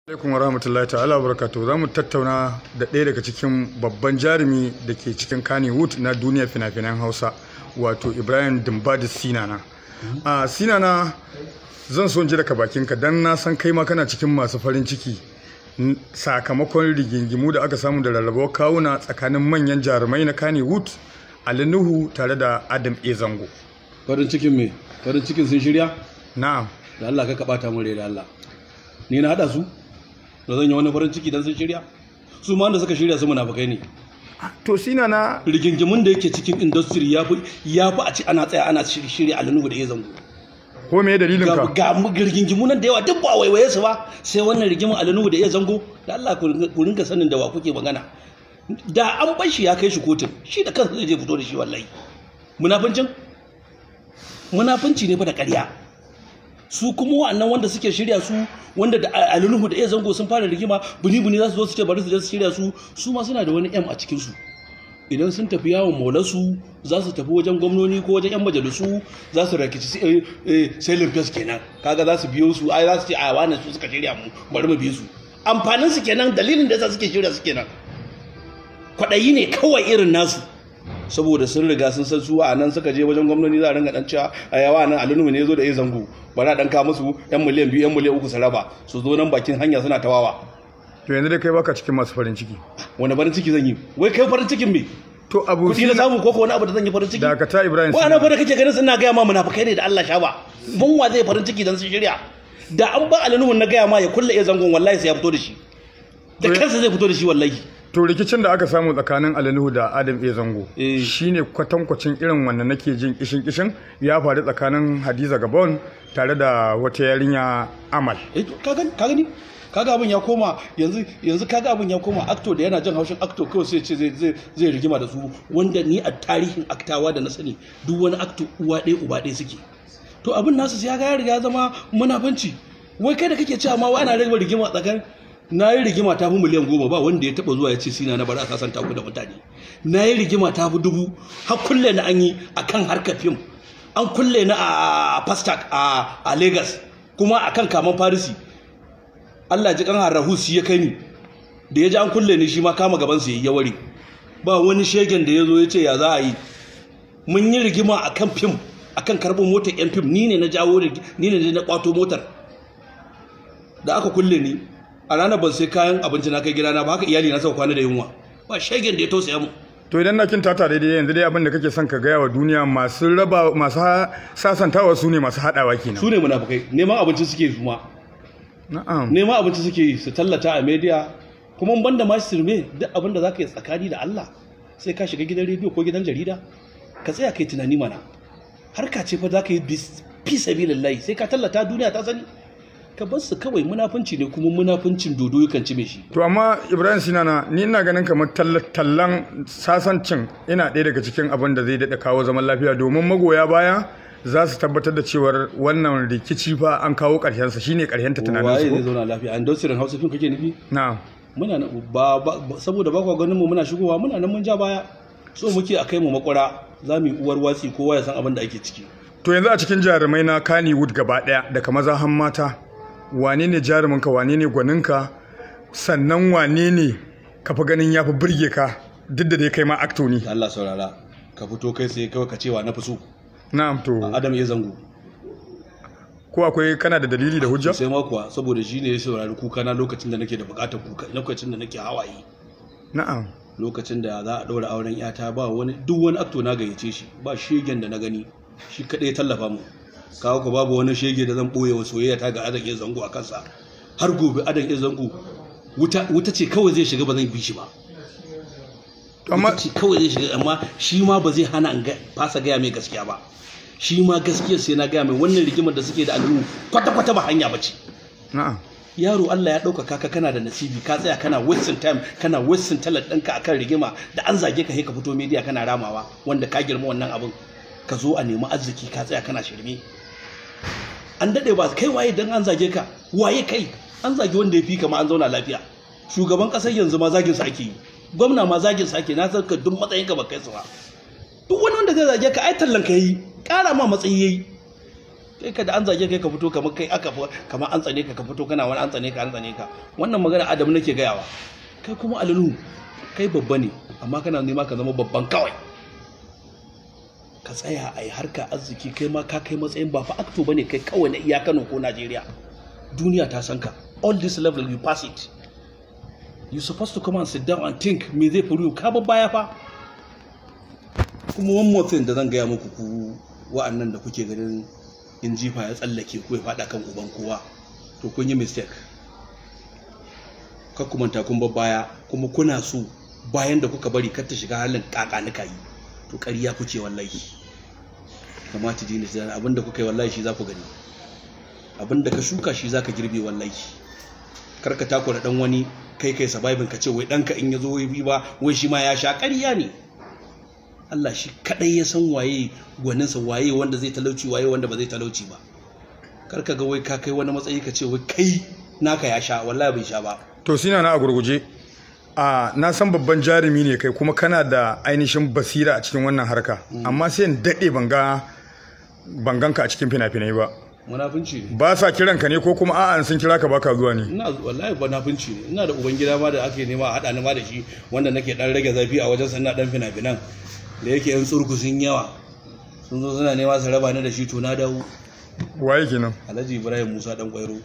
Alaikum wa rahmatullahi ta'ala wa barakatuhu. Za mu tattauna da ɗaya daga cikin babban jarumi da ke cikin Kannywood na duniyar fina-finan Hausa, wato Ibrahim Dimbadi Sinana. A Sinana, zan so in ji daga bakinka, don na san kai ma kana cikin masu farin ciki sakamakon rigingimu da aka samu da rarrabuwar kawuna tsakanin manyan jarumai na Kannywood, Ali Nuhu tare da Adam A. Zango. Farin cikin me? Farin cikin sun shirya? Na'am. Da Allah ka bata mun rai, da Allah. Ni na hada su? Da zan yi wani farin ciki dan sun shirya? Su ma wanda suka shirya su munafukai ne. To Sinana, rigingimun da yake cikin industry ya fi a ci ana tsaya ana shirya Ali Nuhu da A. Zango. Ko me dalilin ka? Ga rigingimu nan da yawa, duk ba a waiwaye su ba sai wannan rigimin Ali Nuhu da A. Zango. Da Allah ku ringa sanin da wa kuke magana. Da an bar shi ya kai shi kotun, shi da kansa zai je fito da shi wallahi. Munafincin? Munafunci ne fa da ƙarya. Su kuma wa'annan wanda suke shirya su, wanda da Ali Nuhu da A. Zango sun fara rigima, buni buni za su zo su ce bari su je su shirya su. Su ma suna da wani M a cikin su. Idan sun tafi yawon maulansu, za su tafi wajen gwamnoni ko wajen yan majalisu, za su rakici selling face kenan. Kaga za su biyo su, ai za su ce a wannan su suka shirya mu, bari mu bi su. Amfanin su kenan, dalilin da yasa suke shirya su kenan. Kwaɗayi ne kawai irin nasu, saboda sun riga sun san su a nan suka je wajen gwamnoni za a ringa dan cewa a yawa nan Ali Nuhu ne zo da A. Zango, bari a dan kawo musu yan miliyan 2, yan miliyan 3 su raba, su zo nan bakin hanya suna tawawa. To yanzu dai kai baka cikin masu farin ciki? Wani farin ciki zan yi? Wai kai, farin cikin me? To abu Kuɗi na samu ko wani abu da zan yi farin ciki? Dakata, Ibrahim. Wa ana fa da kake ganin suna gaya ma munafukai ne, da Allah sha ba mun wa zai farin ciki dan sun shirya? Da an ba Ali Nuhu, na gaya ma, ya kulle A. Zangon, wallahi sai ya fito da shi da kansa, zai fito da shi wallahi. To rikicin da aka samu tsakanin Ali Nuhu da Adam A. Zango shine kwatankwacin irin wannan nake jin kishin kishin ya faru tsakanin Hadiza Gabon tare da wata yarinya Amal. Eh, to ka gani, ka gani, kaga abin ya koma yanzu. Yanzu kaga abin ya koma actor da yana jin haushin actor kawai sai ce zai rigima da su, wanda ni a tarihin aktawa da na sani, duk wani actor uwa ɗaya uba ɗaya suke. To abin nasu sai ya ga ya riga ya zama munafunci. Wai kai da kake cewa ma wai ana rage rigima tsakanin, na yi rigima ta fi miliyan 10, ba wanda ya taba zuwa ya ce sina na bari a sasanta ku da mutane. Na yi rigima ta fi 1000, har kulle na an yi akan harkar fim. An kulle na a Festac a Lagos, kuma akan kaman Farisi. Allah ji kan Rahus ya kai ni, da ya ji an kulle ni shi ma kama gaban sa ya ware. Ba wani shegen da ya zo ya ce ya za a yi. Mun yi rigima akan fim, akan karɓo motar yan fim. Ni ne na jawo, ni ne na kwato motar. Da aka kulle ni a ranar, ban sai kayan abinci na kai gidana ba, haka iyali na suka kwana da yunwa. Ba shegen da ya tausaya mu. To idan na kintata daidai, yanzu dai abin da kake son ka gaya wa duniya, masu raba, masu sasantawa su ne masu haɗawa kenan. Su ne munafukai, neman abinci suke su ma. Neman abinci suke yi su tallata a media. Kuma ban da ma sirme, duk abin da zaka yi tsakani da Allah sai ka shiga gidan rediyo ko gidan jarida? Ka tsaya kai tunani mana. Harka ce fa zaka yi fi sabilillahi, sai ka tallata duniya ta sani? Ka bar su kawai, munafunci ne, kuma munafuncin dodo yakan ci shi. To amma Ibrahim Sinana, ni ina ganin kamar tallan sasancin ina ɗaya daga cikin abin da zai daɗa kawo zaman lafiya, domin magoya baya za su tabbatar da cewar wannan rikici fa an kawo ƙarshensa, shine ƙarshen ta tunanin Waye zai su. zauna lafiya? Industry Hausa fim kake nufi? Na'am. Muna nan ba saboda ba kwa ganin mu muna shigowa, muna nan mun ja baya, so muke a kai mu makwara, za mu yi uwar watsi, kowa ya san abin da ake ciki. To yanzu a cikin jarumai na Kannywood gaba ɗaya, daga maza har mata, wane ne jaruminka, wane ne gwaninka, sannan wane ne ka fi ganin ya fi burge ka, duk da dai kai ma actor ne? Allah saurara, ka fito kai sai kawai ka cewa na fi so. Na'am, to. Adam A. Zango. Ko akwai, kana da dalili da hujja? Sai ma kuwa, saboda shi ne ya saurari kuka na lokacin da nake da bukatar kuka, lokacin da nake hawaye. Lokacin da za a ɗaura auren yata, ba wani, duk wani actor na gayyace shi, ba shegen da na gani, shi kaɗai ya tallafa mu. Kawo ku babu wani shege da zan ɓoye wa soyayya ta ga Adam A. Zango a kansa. Har gobe Adam A. Zango wuta wuta ce kawai zai shiga, ba zan bi shi ba. Amma Wuta ce kawai zai shiga, amma shi ma ba zai hana in fasa gaya mai gaskiya ba. Shi ma gaskiya sai na gaya mai, wannan rigimar da suke da Ali Nuhu kwata kwata ba hanya ba ce. Yaro, Allah ya ɗaukaka ka, kana da nasibi, ka tsaya kana wasting time, kana wasting talent ɗinka akan rigima da an zage ka sai ka fito media kana ramawa, wanda ka girma wannan abin. Ka zo a nemi arziki, ka tsaya kana shirme. An daɗe ba kai waye dan an zage ka? Waye kai? An zage wanda ya fi ka ma an zauna lafiya. Shugaban ƙasar yanzu ma zagin sa ake yi, gwamna ma zagin sa ake. Na san ka, duk matsayin ka ba kai su ba. Duk wani wanda zai zage ka, ai tallan ka yi, ƙara ma matsayi yayi. Kai ka da an zage kai ka fito kamar kai aka kamar an tsane ka, ka fito kana wani an tsane ka, an tsane ka. Wannan magana Adamu nake gayawa. Kai kuma Alinu, kai babba ne, amma kana nema ka zama babban kawai. Ka tsaya a yi harka arziki, kai ma ka kai matsayin ba fa actor bane kai kawai na iya Kano ko Najeriya. Duniya ta san ka. All this level you pass it. You supposed to come and sit down and think me zai faru, ka bar baya fa. Kuma one more thing da zan gaya muku, ku wa'annan da kuke ganin in jifa ya tsallake ku ya faɗa kan uban kowa, to kun yi mistake. Kar ku manta kun bar baya, kuma kuna so bayan da kuka bari kar ta shiga halin kakanika yi, to ƙarya kuke wallahi. Kamata dina da abinda kuka yi wallahi shi za ku gani. Abinda ka shuka shi za ka girbe wallahi. Kar ka takura dan wani, kai kai surviving, ka ce wai ɗanka in ya zo wai ba wai shi ma ya sha, ƙarya ne. Allah shi kadai ya san waye gwaninsa, waye wanda zai talauci, waye wanda ba zai talauci ba. Kar ka ga wai ka kai wani matsayi ka ce wai kai naka ya sha, wallahi bai sha ba. To Sinana, a gurguje, a na san babban jarumi ne kai, kuma kana da ainihin basira a cikin wannan harka, amma sai in daɗe ban ga ban ganka a cikin fina-finai ba. Munafunci ne. Ba sa kiran ka ne, ko kuma a'a, sun kira ka baka zuwa ne? Ina wallahi munafunci ne. Ina da ubangida ma da ake nema a haɗa ni ma da shi, wanda nake dan rage zafi a wajen ina dan fina-finan da yake yan tsurku sun yawa, sun zo suna nema su raba ni da shi, to na dawo. Waye kenan? Alhaji Ibrahim Musa Dan Kwairo.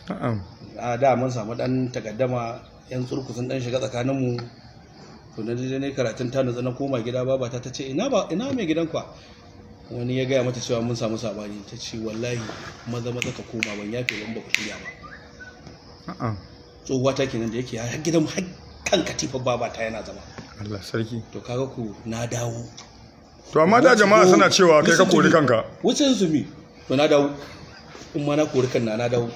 Na'am. A da mun samu dan takaddama, yan tsurku sun dan shiga tsakaninmu, to na je ne karatun ta nutsu, na koma gida, babata ta ce ina ba ina mai gidan kwa. Wani ya gaya mata cewa mun samu sabani, ta ce wallahi maza maza ka koma, ban yafe ban ba ku shirya ba. Na'am. Tsohuwa ta kenan, da yake har gidan har kan katifar babata yana zama. Allah sarki. To kaga ku na dawo. To amma da jama'a suna cewa kai ka kori kanka. Wucin su mi, to na dawo. In ma na kori kan na dawo.